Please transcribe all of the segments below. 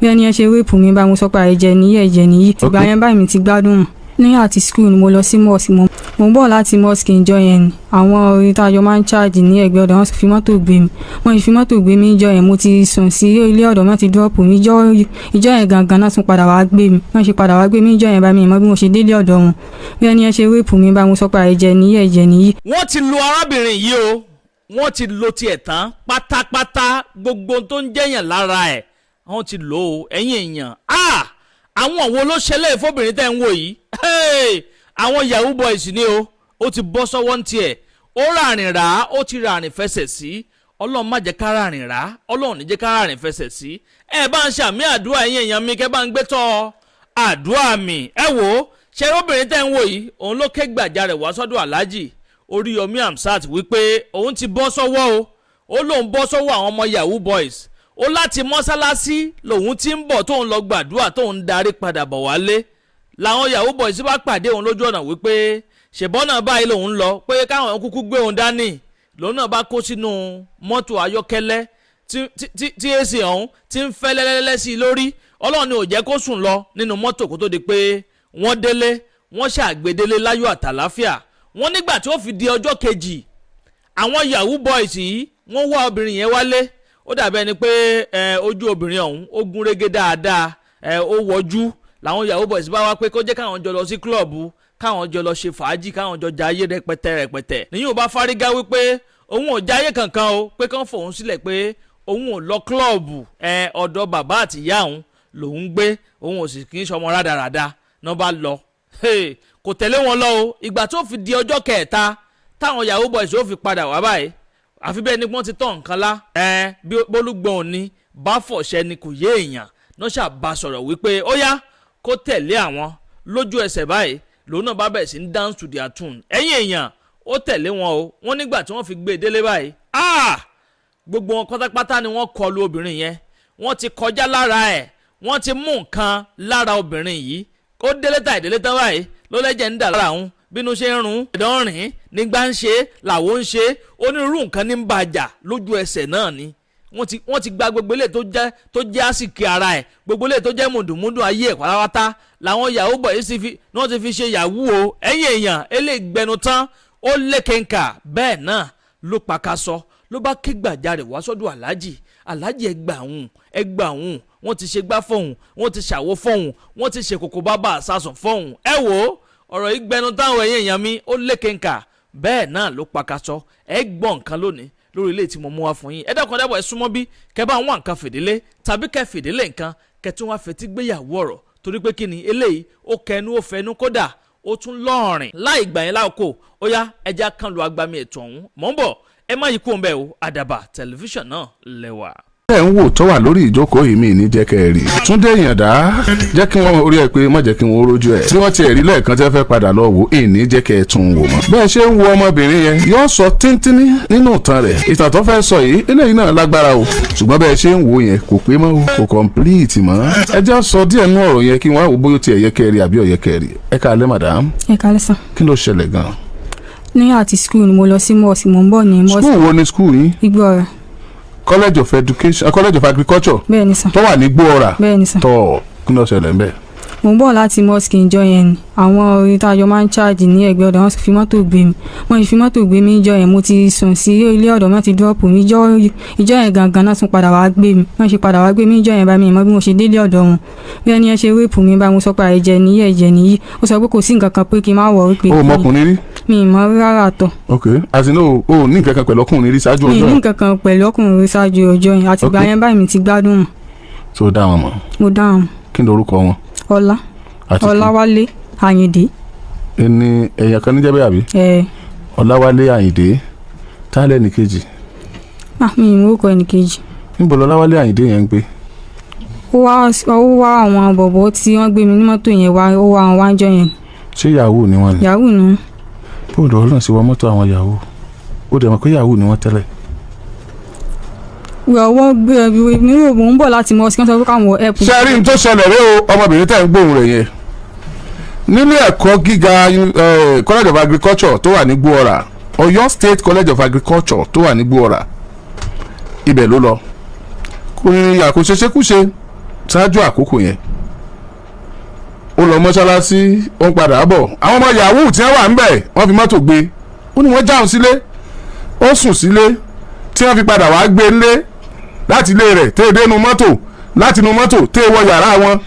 Bí ẹni yẹn ṣe rape mi báyìí, mo sọ pé ẹ̀jẹ̀ nìyí, ẹ̀jẹ̀ nìyí. Ìgbà yẹn báyìí, mi ti gbádùn. Ní àti school ni mo lọ sí mosque. Mo ń bọ̀ láti mosque ìjọ yẹn ni àwọn orin tá a jọ máa ń charge ní ẹ̀gbẹ́ ọ̀dọ̀ wọn fi mọ́tò gbé mi. Wọ́n fi mọ́tò gbé mi ìjọ yẹn, mo ti sùn sí ilé ọ̀dọ̀ wọn, ti drop mi ìjọ yẹn gangan náà, tún padà wá gbé mi. Wọ́n ṣe padà wá gbé mi ìjọ yẹn báyìí, mi mọ̀ bí mo ṣe délé ọ̀dọ̀ wọn. Bí ẹni yẹn ṣe rape mi báyìí, mo sọ pé ẹ̀jẹ̀ nìyí, ẹ̀jẹ̀ nìyí. Wọ́n ti lo arábìnrin yìí o, wọ́n ti lo tiẹ̀ tán pátápátá. Gbogbo tó ń jẹ́yàn lára ẹ̀, wọ́n ti lò ó. Ẹ̀yìn èèyàn, ah, àwọn wo ló ṣẹlẹ̀ fóbìnrin tẹ́ ń wò yìí? Hey! Àwọn yahoo boys ni o. Ó ti bọ́ sọ́wọ́ ní tiẹ̀, ó ràrìn rà á, ó ti ràrìn fẹsẹ̀ sí. Ọlọ́run má jẹ́ ká ràrìn rà á, Ọlọ́run ní jẹ́ ká ràrìn fẹsẹ̀ sí. Ẹ bá ń ṣàmì àdúrà, ẹ̀yìn èèyàn mi, kẹ́ bá ń gbé tọ́ àdúrà mi. Ẹ wò ó, ṣe obìnrin tẹ́ ń wò yìí, òun ló ké gbàjarè wá sọ́dọ̀ Aláàjì Oríyọmí Hamzat wípé òun ti bọ́ sọ́wọ́ o. Ó lóun bọ́ sọ́wọ́ àwọn ọmọ yahoo boys. Ó láti mọ́sálásí lòun ti ń bọ̀, tóun lọ gbàdúrà, tóun darí padà bọ̀ wálé, làwọn yahoo boys bá pàdé òun lójú ọ̀nà wípé ṣèbọ́nà báyìí lòun lọ, pé káwọn kúkú gbé òun dání. Lòun náà bá kó sínú mọ́tò ayọ́kẹ́lẹ́ tí èsì ọ̀hún ti ń fẹ́ lẹ́lẹ́lẹ́ sí i lórí. Ọlọ́run ni ò jẹ́ kó sùn lọ nínú mọ́tò kó tó di pé wọ́n délé. Wọ́n ṣàgbédélé láyọ̀ àtàláfíà. Wọ́n nígbà tí ó fi di ọjọ́ kejì, àwọn yahoo boys yìí, wọ́n wá obìnrin yẹn wálé. Ó dàbí ẹni pé ojú obìnrin ọ̀hún ó gún régé dáadáa, ó wọjú. Làwọn yahoo boys bá wá pé kó jẹ́ káwọn jọ lọ sí club, káwọn jọ lọ ṣe fàájì, káwọn jọ jayé rẹpẹtẹ rẹpẹtẹ. Níyìn ò bá fárígá wípé òun ò jayé kankan o, pé kán fòun sílẹ̀, pé òun ò lọ club, ọ̀dọ̀ bàbá àtìyá òun lòun gbé, òun ò sì kì í ṣọmọ rádaràda náà bá lọ. Kò tẹ̀lé wọn lọ o. Ìgbà tó fi di ọjọ́ kẹta táwọn yahoo boys ó fi padà wá báyìí, àfi bẹ́ẹ̀ ni wọ́n ti tọ̀ nǹkan lá bí bólúgbọ̀n òní bá fọ̀ṣẹ́ ni kò yé èèyàn náà ṣàbá sọ̀rọ̀ wípé ó yá, kó tẹ̀lé àwọn. Lójú ẹsẹ̀ báyìí lòun náà bá bẹ̀rẹ̀ sí ní dance to their tune. Ẹ̀yìn èèyàn, ó tẹ̀lé wọn o. Wọ́n nígbà tí wọ́n fi gbé e délé báyìí, ah, gbogbo wọn pátápátá ni wọ́n kọlu obìnrin yẹn. Wọ́n ti kọjá lára ẹ̀, wọ́n ti mú nǹkan lára obìnrin yìí. Ó délé tà ìdílé tán báyìí ló lẹ́jẹ̀ ń dà lára òun, bínú ṣe ń rún ìdánrìn nígbà ń ṣe làwọn ń ṣe onírúurú nǹkan ní ń bàjà. Lójú ẹsẹ̀ náà ni wọ́n ti gba gbogbo ilé tó jẹ́ àsìkí ara ẹ̀, gbogbo ilé tó jẹ́ mùdùmùdù ayé ẹ̀ pátápátá làwọn yahoo boys ti fi ní wọ́n ti fi ṣe yahoo o. Ẹ̀yìn èèyàn, eléyìí gbẹnu tán, ó lékenkà, bẹ́ẹ̀ náà ló pakasọ, ló bá ké gbàjarè wá sọ́dọ̀ Aláàjì. "Aláàjì, ẹ gbà òun, ẹ gbà òun. Wọ́n ti ṣe gbá fóun, wọ́n ti ṣàwo fóun, wọ́n ti ṣe kòkó bábà àsásùn fóun." Ẹ wò ó, ọ̀rọ̀ yìí gbẹnu táwọn. Ẹ̀yìn èèyàn mi, ó lékenkà, bẹ́ẹ̀ náà ló pakasọ. Ẹ gbọ́ nǹkan lónìí lórí ilé tí mo mú wá fún yín. Ẹ dákun dábọ̀, ẹ súnmọ́ bí kẹ bá wọn nǹkan fìdílé tàbí kẹ fìdílé nǹkan, kẹ tún wá fetí gbéyàwó ọ̀rọ̀, torí pé kí ni eléyìí, ó kẹnu, ó fẹnu, kódà ó tún lọ́ọ̀rìn láì gbà yín láòkó. Ó yá, ẹja kan lu agbami ètò ọ̀hún. Mọ̀ ń bọ̀, ẹ má yí kúrò ńbẹ̀ o. Àdàbà Tẹlifíṣàn náà lẹ́wà. Ẹ ń wò tó wà lórí ìjókòó yìí, mi ní jẹ́ kẹ́ ẹ rí Túndé Ìyàndá, jẹ́ kí wọ́n orí ẹ pé má jẹ́ kí wọ́n rójú ẹ̀. Tí wọ́n ti rí lẹ́ẹ̀kan tẹ́ fẹ́ padà lọ wò, ìní jẹ́ kẹ́ ẹ tún wò mọ́. Bẹ́ẹ̀ ṣe ń wo ọmọbìnrin yẹn, yóò sọ tíntínní nínú ìtàn rẹ̀. Ìtàn tó fẹ́ sọ yìí, eléyìí náà lágbára o, ṣùgbọ́n bẹ́ẹ̀ ṣe ń wò yẹn kò pé mọ́ o, kò complete mọ́. Ẹ jẹ́ sọ díẹ̀ nínú ọ̀rọ̀ yẹn kí wọ́n á wò bóyá ó tiẹ̀ yẹ kẹ́ ẹ rí àbí ó yẹ kẹ́ ẹ rí. Ẹ káalẹ́, madam. Ẹ kálẹ́ sàn. Kí ló ṣẹlẹ̀ gan-an? Ní àti school ni mo lọ sí mosque, mo ń bọ̀ ní mosque. School wo ni school yín? Igbóọrà. College of Education, College of Agriculture? Bẹ́ẹ̀ ni sàn. Tó wà ní Gbóọ̀rà? Bẹ́ẹ̀ ni sàn. Tó, kí ló ṣẹlẹ̀ ń bẹ̀? Mo ń bọ̀ láti mosque ìjọ yẹn ni àwọn orin tá a jọ máa ń charge ní ẹ̀gbẹ́ ọ̀dọ̀ wọn fi mọ́tò gbé mi. Wọ́n fi mọ́tò gbé mi ìjọ yẹn, mo ti sùn sí ilé ọ̀dọ̀ wọn, ti drop mi ìjọ yẹn gangan náà, tún padà wá gbé mi. Wọ́n ṣe padà wá gbé mi ìjọ yẹn báyìí, mi mọ̀ bí mo ṣe délé ọ̀dọ̀ wọn. Bí ẹni yẹn ṣe rape mi báyìí, mo sọ pé ẹ̀jẹ̀ nìyí, ẹ̀jẹ̀ nìyí. Ó sọ pé kò sí nǹkan kan, pé kí n má wọ̀ pé. O mọkùnrin rí? Mi ì mọ̀ rárá tọ̀. Ok, as in, o ní nǹkan kan pẹ̀lú ọkùnrin rí ṣáájú Mi ì ọjọ́ ní yẹn? nǹkan kan pẹ̀lú ọkùnrin ṣáájú ọjọ́ yẹn. Àtìgbà yẹn báyìí, mi ti gbádùn. Tó dá wọn mọ̀? Mo dáhùn. Kí ni orúkọ wọn? Ọlá. Àti kí? Ọláwálé Àyìndé. Ẹni èèyàn kan níjẹ́ bẹ́ẹ̀ àbí? Ẹ̀. Ọláwálé Àyìndé, tálẹ̀ ní kejì? Ah, mi ì mú orúkọ ẹnì kejì. Níbo lọláwálé Àyìndé yẹn ń gbé? Ó wá àwọn bọ̀bọ̀ tí wọ́n gbé mi ní mọ́tò yẹn wá, ó wá àwọn wájọ yẹn. Ṣé yahoo ni wọ́n ni? Yahoo ni. Bóòdù ọlọ́run sì wọ mọ́tò àwọn yahoo, ó dẹ̀ mọ̀ pé yahoo ni wọ́n tẹ́lẹ̀? Wọ́n gbé ẹ mi ò, mò ń bọ̀ láti mosque, wọ́n sọ pé káwọn help. Ṣé rí n tó ṣẹlẹ̀ rí o? Ọmọbìnrin tẹ̀ ń gbóhùn rẹ̀ yẹn, nílé ẹ̀kọ́ gíga College of Agriculture tó wà ní Gbóọ̀rà, Ọ̀yọ́ State College of Agriculture tó wà ní Gbóọ̀rà, ibẹ̀ ló lọ. Kò ní àkóṣeṣekúṣe. Ṣáájú àkókò yẹn ó lọ mọ́ṣáláṣí, ó ń padà bọ̀. Àwọn ọmọ yahoo tí wọ́n wà ń bẹ̀ wọ́n fi mọ́tò gbé. Ó ní wọ́n jáun sílé, ó sùn sílé tí wọ́n fi padà wá gbé ńlé láti ilé rẹ̀ tẹ́ ẹ dénú mọ́tò, láti inú mọ́tò tẹ́ ẹ wọ yàrá wọn,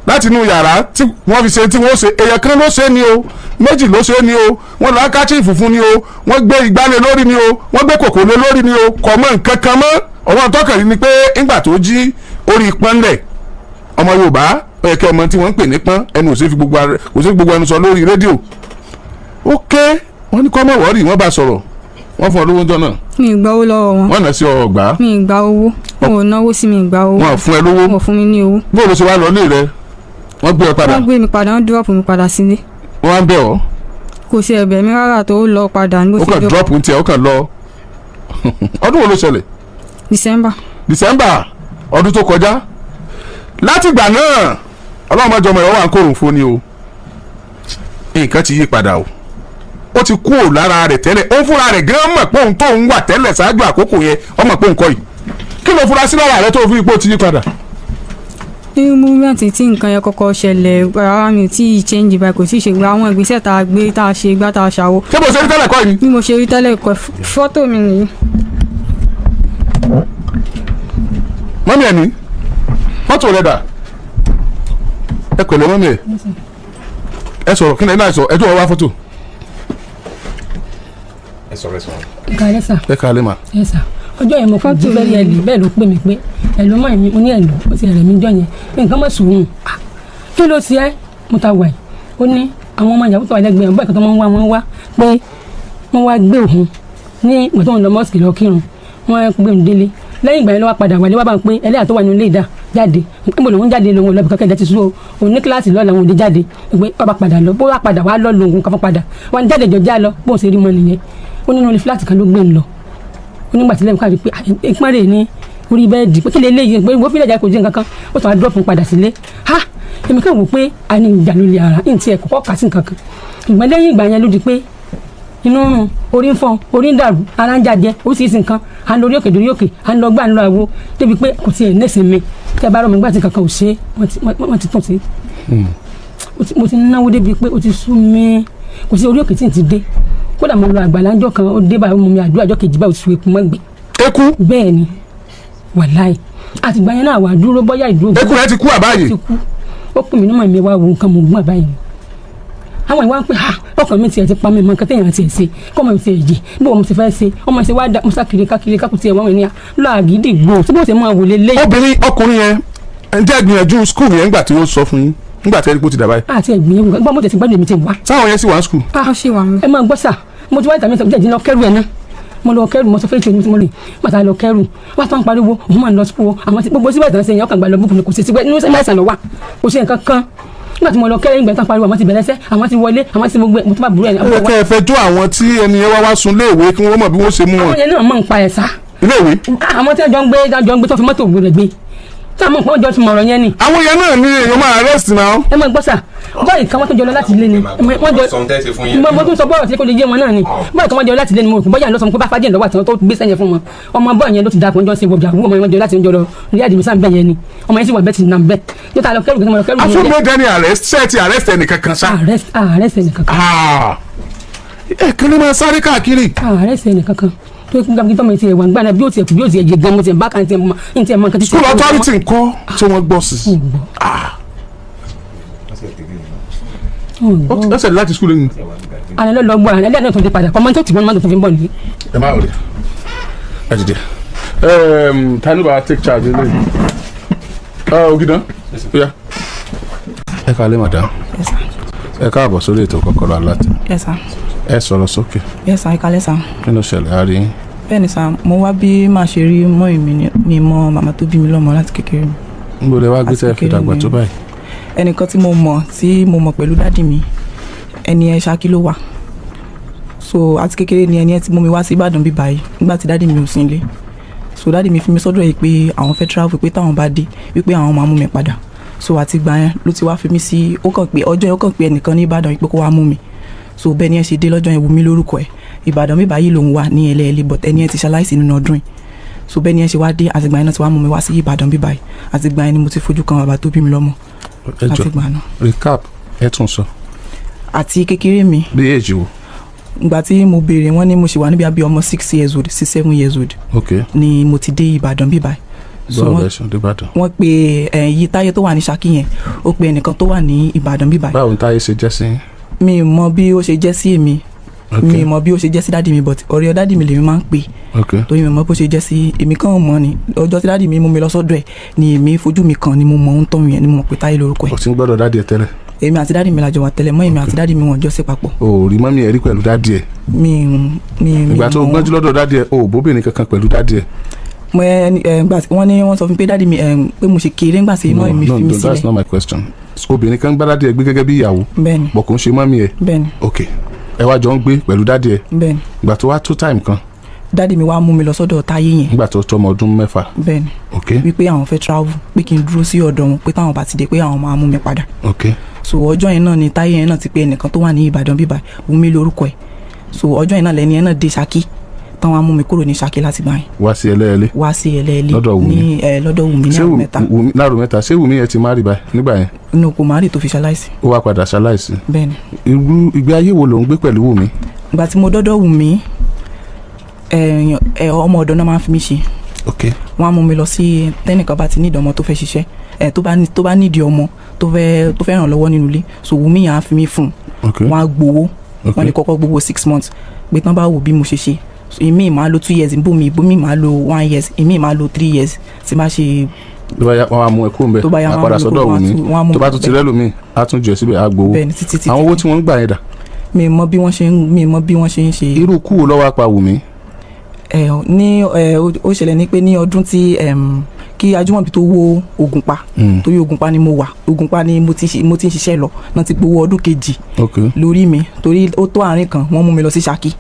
láti inú yàrá tí wọ́n fi ṣe tí wọ́n ṣe. Èèyàn kan ló ṣe ni o, méjì ló ṣe ni o, wọ́n lọ handkerchief funfun ni o, wọ́n gbé igbá lé lórí ni o, wọ́n gbé kòkò lé lórí ni o, kò mọ nǹkan kan mọ́. Ọwọ́ tọkàn yìí ni pé ńgbà tó jí orí pọ́nlẹ̀. Ọmọ Yorùbá, ó yẹ kí ọmọ tí wọ́n ń pè ní pọ́n ẹnu ò sí fi gbogbo ẹnu sọ lórí rédíò. Ó ké, wọ́n ní kọ́ mọ̀ wọ́ọ̀rì, wọ́n bá sọ̀rọ̀, wọ́n fún ọ lówó ńjọ́ náà. Mi ì gba owó lọ́wọ́ wọn. Wọ́n nà sí ọgbà. Mi ì gba owó, wọn ò náwó sí mi, ì gba owó. Wọ́n fún ẹ lówó? Wọn ò fún mi ní owó. Bó ló ṣe wá lọ ilé rẹ? Wọ́n gbé ọ padà? Wọ́n gbé mi padà, wọ́n drop mi padà sílé. Wọ́n á ń bẹ̀ ọ́? Kò sí ẹ̀bẹ̀ mi rárá, tó lọ padà ní bó Ó ṣe kàn drop. drop ń tiẹ̀, ó kàn lọ. Ọdún wo ló ṣẹlẹ̀? December. December ọdún tó kọjá. Látìgbà náà, Ọlọ́run máa jọmọ ẹ̀ wá ń kóró fún ni o, nǹkan ti yí padà o. Ó ti kú ò lára rẹ̀ tẹ́lẹ̀. Ó fúnra rẹ̀ gan mọ̀ pé òun tóun wà tẹ́lẹ̀ ṣáájú àkókò yẹn, ó mọ̀ pé òun kọ́ yìí. Kí ló fura sí lára rẹ̀ tó fi ipò ti yí padà? Ní moment tí nǹkan yẹn kọ́kọ́ ṣẹlẹ̀, ara mi ò tí ì change báyìí, kò tí ì ṣe gba àwọn ìgbésẹ̀ tá a gbé, tá a ṣe gbá, tá a ṣàwo. Ṣé bó ṣe rí tẹ́lẹ̀ kọ́ yìí? Bí mo ṣe rí tẹ́lẹ̀ kọ́, fọ́tò mi nìyí. Mummy ẹ̀ ní fọ́tò rẹ̀ dà? Ẹ pẹ̀lẹ́ mummy ẹ̀, ẹ sọ̀rọ̀. Kí ni ẹ náà sọ? Ẹ tó wọ́n wá fọ́tò. Ẹ sọ̀rọ̀, ẹ sọ̀rọ̀. Kàlẹ́ sà. Ẹ kàlẹ́ mà. Ẹ sà, ọjọ́ yẹn mo kàn jí fẹ́ẹ́ ẹ̀lì bẹ́ẹ̀ ló pè mí pé ẹ̀ ló mọ̀ mí. Mo ní ẹ̀ lò ó ti rẹ̀ mí jọ yẹn, nǹkan mọ̀ sùn. Kí ló ti ẹ́ mo ta wà yìí? Ó ní àwọn ọmọ ìyàwó tó wà lẹ́gbẹ̀ẹ́ ọ̀bá ìkan tó máa ń wá wọn wá pé wọ́n wá gbé òun ní ìgbà tó ń lọ mosque lọ kírun, wọ́n gbé òun délé. Lẹ́yìn ìgbà yẹn ló wá padà wálé wá bá ń pé ẹlẹ́yà tó wà nínú ilé ìdá jáde níbo lòun jáde, lòun lọ́bì kankan, ìdá ti sú o, òun ní kíláàsì lọ́la, òun ò dé jáde pé ọba padà lọ bó wá padà wá lọ́ lòun kan fún padà wá ní jáde jọ já lọ. Bóun ṣe rí mọ́ nìyẹn. Ó nínú ilé fúláàtì kan ló gbé ń lọ. Ó nígbà tí lẹ́yìn káàdì pé ìpọ́n rè ní orí bẹ́ẹ̀dì pé kí lè léyìí pé wọ́n fi lẹ́jà kò jẹ́ nǹkan kan, ó tún wá drop padà sílé. Ha, èmi kàn wò pé a ní ìjà ló lè ara ní tiẹ̀ kọ́kọ́ kà sí nǹkan kan. Ìgbọ́n lẹ́yìn ìgbà yẹn ló di pé inú rùn, orí ń fọ́n, orí ń dàrú, ara ń jàjẹ, oríṣiríṣi nǹkan, à ń lọ orí òkè dórí òkè, à ń lọ gbà, ń lọ àwo, débi pé kò tiẹ̀ nẹ́sìn mi. Tí a bá rọ̀ mí gbà tí kankan ò ṣe é, wọ́n ti tún sí. Mo ti náwó débi pé ó ti sú mi, kò sí orí òkè tí n ti dé. Kódà mo lọ àgbàlá ńjọ́ kan, ó dé báyìí, ó mú mi àdúrà ọjọ́ kejì báyìí, ó ti sú eku mọ́ gbé. Eku? Bẹ́ẹ̀ ni, wàláì, àtìgbà yẹn náà wà dúró bọ́yá ìdúró. Eku rẹ ti kú àbáyé? Ti kú. Ó pè mí nímọ̀ mi wá wo nǹkan mo gbọ́n àbáyé ni àwọn ìwà ń pè ha. Ọkàn mi tiẹ̀ ti pa mi mọ nǹkan téèyàn tiẹ̀ ṣe kọ́ ọmọ mi tiẹ̀ jì bó mo ti fẹ́ ṣe ọmọ ṣe wá da musa kiri kákiri kákù tiẹ̀ wọ́n ní lọ àgídì gbò tí bó ṣe máa wò lélẹ́yìn. Obìnrin, ọkùnrin yẹn, ẹ jẹ́ gbìyànjú school yẹn nígbà tí ó sọ fún yín, nígbà tí ẹni kó ti dà báyìí? Àti ẹ̀gbìyànjú gbọ́n mo tẹ̀sí gbádùn èmi ti wá. Sáwọn yẹn sì wá school? Ó sì wà mí. Ẹ máa gbọ́ sà, mo ti wá ìtàmì ìtàmì ìjìnlọ kẹrù ẹ̀ náà, mo lọ kẹrù, mo sọ fẹ́ẹ́ tèmi tí mo lè bàtà lọ kẹrù wá tó ń pariwo òun máa ń lọ sùpò àwọn tí gbogbo síbẹ̀ ìtàn ṣe yẹn ọkàn gbà lọ búkú ni kò sí síbẹ̀ nínú sẹ́yìn àìsàn lọ wà, kò sí nǹkan kan. Nígbà tí mo lọ kẹrù ìgbà tán pariwo àwọn ti bẹ̀rẹ̀ sẹ́, àwọn ti wọlé, àwọn ti gbogbo ẹ̀, mo tún bá burú ẹ̀ ní. Ó yẹ kẹ́ ẹ fẹ́ jó àwọn tí ẹni yẹn wá wá sun léèwé kí wọ́n mọ̀ bí wọ́n ṣe mú wọn. Àwọn yẹn náà mọ̀ ń pa ẹ̀ sá. Iléèwé? Àwọn tí wọ́n jọ ń gbé, jọ ń gbé tó fi mọ́tò rẹ̀ gbé tí àwọn nǹkan jọ ti mọ̀rọ̀ yẹn ni. Àwọn yẹn náà ni èèyàn máa arrest náà. Ẹ máa gbọ́ sà, báyìí kan wọ́n tó jọ lọ láti ilé ni wọ́n jọ mo tún sọ bọ́ọ̀rọ̀ tí kò lè yé wọn náà ni. Báyìí kan wọ́n jọ láti ilé ni mo rò pé bọ́yà ló sọ pé bá fàájì lọ́wọ́ àti tó gbé sẹ́yìn fún wọn. Ọmọ bọ́ọ̀ yẹn ló ti dàpọ̀ jọ ṣe wọ̀jà wú ọmọ yẹn, wọ́n jọ láti jọ lọ rí àdìmísà bẹ́ẹ̀ yẹn ni. Ọmọ yẹn sì wà bẹ́ẹ̀ ti nà bẹ́ẹ̀ yóò ta lọ kẹ́rù kí wọ́n lọ kẹ́rù. Afúnmi dẹni arrest ṣe ti arrest ẹnìkankan sá? Arrest, arrest ẹnìkankan. Ẹ kí ni máa sáré káàkiri. Arrest ẹnìkankan tó kí gbàgbé tọmọ ti ẹ̀ wà ń gbà náà bí ó tiẹ̀ kú bí ó tiẹ̀ jẹ gan mo tiẹ̀ bá kan tiẹ̀ mọ ní tiẹ̀ mọ nǹkan tí. School authority ńkọ́, tí wọ́n gbọ́ sí? Ó ṣẹlẹ̀ láti school yìí. Àná ló lọ gbọ́ àná ẹlẹ́yìn náà tó dé padà kọ́mọ tó tì wọ́n mọ́tò tó fi ń bọ̀ nìyí. Ẹ má wọlé, ẹ dìde. Ta ló bá take charge ilé Ògìdán? Ẹ kálẹ́ madam. Ẹ káàbọ̀ sórí ètò Kọ́kọ́rọ́ Alátẹ. Yes sir. Ẹ sọ̀rọ̀ sókè. Yes sir, ẹ kálẹ́ sir. Kí ló ṣẹlẹ̀? Á rí yín. Bẹ́ẹ̀ ni sir, mo wá bí màá ṣe rí mọ́ mi ni mi mọ màmá tó bí mi lọ́mọ láti kékeré mi. Níbo lẹ wá gbé tẹ́ fi dàgbà tó báyìí? Ẹnìkan tí mo mọ̀ pẹ̀lú daddy mi, ẹni ẹ Ṣakí ló wà. So àti kékeré ni ẹni ẹ ti mú mi wá sí Ìbàdàn bí báyìí nígbà tí daddy mi ò sí nílé. So daddy mi fi mi sọ́dọ̀ yìí pé àwọn fẹ́ travel, pé táwọn bá dé wípé àwọn máa mú mi padà. So àti gbà yẹn ló ti wá fi mí sí. Ó kàn pé ọjọ́ yẹn, ó kàn pé ẹnìkan ní Ìbàdàn pé kó wá mú mi. So bẹ́ẹ̀ ni ẹ ṣe dé lọ́jọ́ yẹn, Wùmí lórúkọ ẹ̀. Ìbàdàn mi báyìí lòun wà ní ẹlẹ́ẹ̀lẹ́, but ẹni ẹ ti ṣaláìsí nínú ọdún yìí. So bẹ́ẹ̀ ni ẹ ṣe wá dé, àtìgbà yẹn náà ti wá mú mi wá sí Ìbàdàn bíbáyìí. Àtìgbà yẹn ni mo ti fojú kan bàbá tó bí mi lọ́mọ. Ẹ jọ, Àtìgbà náà. recap, ẹ tún sọ. Àti kékeré mi. Bí èjì wo? Ìgbà tí mo béèrè, wọ́n ní mo ṣì wà níbi àbí ọmọ 6 years old, 6, 7 years old ni mo ti dé Ìbàdàn bíbáyìí. So Báwo lẹ ṣe dé Ìbàdàn? Wọ́n pe ẹ̀ yí Táyé tó wà ní Ṣakí yẹn, ó pe ẹnìkan tó wà ní Ìbàdàn bíbáyìí. Báwo ni Táyé ṣe jẹ́ sí yín? Mi ì mọ bí ó ṣe jẹ́ sí èmi, mi ì mọ bí ó ṣe jẹ́ sí daddy mi, but ọ̀rẹ́ daddy mi lèmi máa ń pè, torí mi mọ bó ṣe jẹ́ sí èmi kàn mọ̀ ni. Ọjọ́ tí daddy mi mú mi lọ sọ́dọ̀ ẹ̀ ni èmi fojú mi kàn ni mo mọ ohun tọ́ yẹn ni mo mọ̀ pé Táyé lórúkọ ẹ̀. O ti ń gbọ́dọ̀ daddy ẹ tẹ́lẹ̀? Èmi àti daddy mi la jọ wà tẹ́lẹ̀ mọ́. Èmi àti daddy mi wọ́n jọ sí papọ̀. O ò rí mummy ẹ̀ rí pẹ̀lú daddy ẹ̀? Mi Ìgbà tó mọ̀. gbọ́njú lọ́dọ̀ daddy ẹ̀, o ò bóbìnrin kankan pẹ̀lú daddy ẹ̀? Mo ẹ ẹ gbà tí wọ́n ní wọ́n sọ fún mi pé daddy mi ẹ pé mo ṣe kéré ńgbà tí mọ́ mi No, fi mi no, that's sílẹ̀. not my question. Obìnrin kan gbá daddy ẹ̀ gbé gẹ́gẹ́ bí ìyàwó, Bẹ́ẹ̀ni. bọ̀ kò ń ṣe mummy ẹ̀? Bẹ́ẹ̀ni. Ok, ẹ wá jọ ń gbé pẹ̀lú daddy ẹ̀? Bẹ́ẹ̀ni. Ìgbà tó wá tó time kan, Daddy mi wá mú mi lọ sọ́dọ̀ Táyé yẹn. Nígbà tó tọ́mọ ọdún 6? Bẹ́ẹ̀ni. Wípé àwọn fẹ́ travel, pé kí n dúró sí ọ̀dọ̀ wọn, pé táwọn bá ti dé pé àwọn máa mú mi padà. So ọjọ́ yẹn náà ni Táyé yẹn náà ti pé ẹnìkan tó wà ní Ìbàdàn bíbá, Wùmí lórúkọ ẹ̀. So ọjọ́ yẹn náà lẹ́ni yẹn náà dé Ṣakí táwọn á mú mi kúrò ní Ṣakí láti gbà yẹn. Wá sí Ẹlẹ́ẹ̀lẹ́? Wá sí Ẹlẹ́ẹ̀lẹ́. Lọ́dọ̀ Wùmí? Ní ẹ lọ́dọ̀ Wùmí ní Ṣé àrùn mẹ́ta. Wùmí láàrú mẹ́ta? Ṣé Wùmí yẹn ti marry báyìí nígbà yẹn? Inú kò má rí tó fi ṣaláìsí. Ó wá padà ṣaláìsí? Bẹ́ẹ̀ni. Irú ìgbé ayé wo ló ń gbé pẹ̀lú Wùmí? Ìgbà tí mo dọ́dọ̀ Wùmí, ẹ ọmọ ọ̀dọ̀ náà máa ń fi mí ṣe. Wọ́n á mú mi lọ sí tẹ́nìkan bá ti nídìí ọmọ tó fẹ́ ṣiṣẹ́ ẹ tó bá nídìí ọmọ tó fẹ́ ràn lọ́wọ́ nínú ilé. So Wùmí yẹn á fi mí fún un. Wọ́n á gbowó. Wọ́n lè kọ́kọ́ gbowó 6 months pé tán bá wò bí mo ṣe ṣe. So, ìmí máa lo 2 years ìbòmí, ìbòmí máa lo 1 years, ìmí máa lo 3 years tí má ṣe. Tó bá yá, wọn á mú ẹ kúrò ńbẹ̀? Tó bá yá, á wọ́n á padà mú mi sọ́dọ̀ kúrò, Wùmí? wọ́n á mú Tó bá mi tún ti bẹ́ẹ̀. rẹ́lòmíì, á tún jù ẹ́ síbẹ̀, á gbowó? Bẹ́ẹ̀ni, títí títí. Àwọn owó tí wọ́n ń gbà yẹn dà? Mi mọ bí wọ́n ṣe ń ṣe. Irú kú wo ló wá pa Wùmí? Ẹ ní ẹ ó ṣẹlẹ̀ ní pé ní ọdún tí kí Ajímọ̀bí tó wó Ògùnpa, torí Ògùnpa ni mo wà, Ògùnpa ni mo ti ń ṣiṣẹ́ lọ náà ti gbowó ọdún kejì lórí mi, torí ó tó àárín kan wọ́n mú mi lọ sí Ṣakí.